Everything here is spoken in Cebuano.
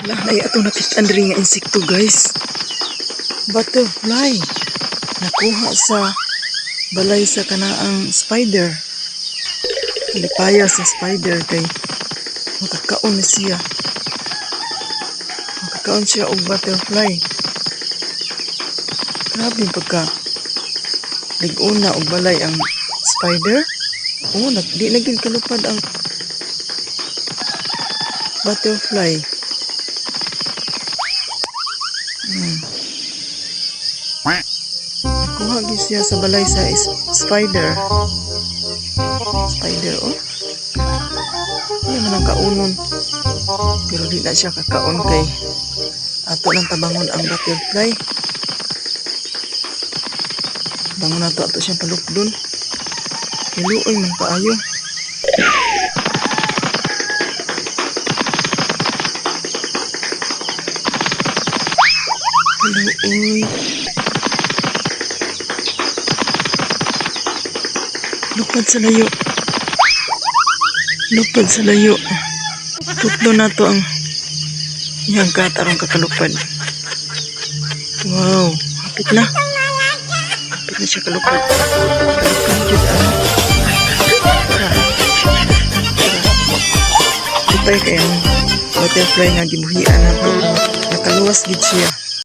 Lalay atong nakita diri nga insekto, guys. Butterfly. Nakuha sa balay sa kanaang spider. Lipaya sa spider kay makakaon na siya. Makakaon siya og butterfly. Grabe pagka lig-ona og balay ang spider. Oh, di na gyud kalupad ang butterfly. Nakuha gyud siya sa balay sa spider. Spider, oh. Iya man ang kaunon. Pero di na siya kakaon kay ato nang tabangon ang butterfly. Bangon nato ato siyang palukdon. Hiluoy man kaayo. Hiluoy. Lupad sa layo. Lupad sa layo. Tutlo na to ang iyang kat aron kakalupad. Wow, hapit na. Hapit na siya kalupad. Kalupad jud ang. Tara. Tara. Lipay kay ang butterfly nga gibuhian nato. Nakaluwas gid siya.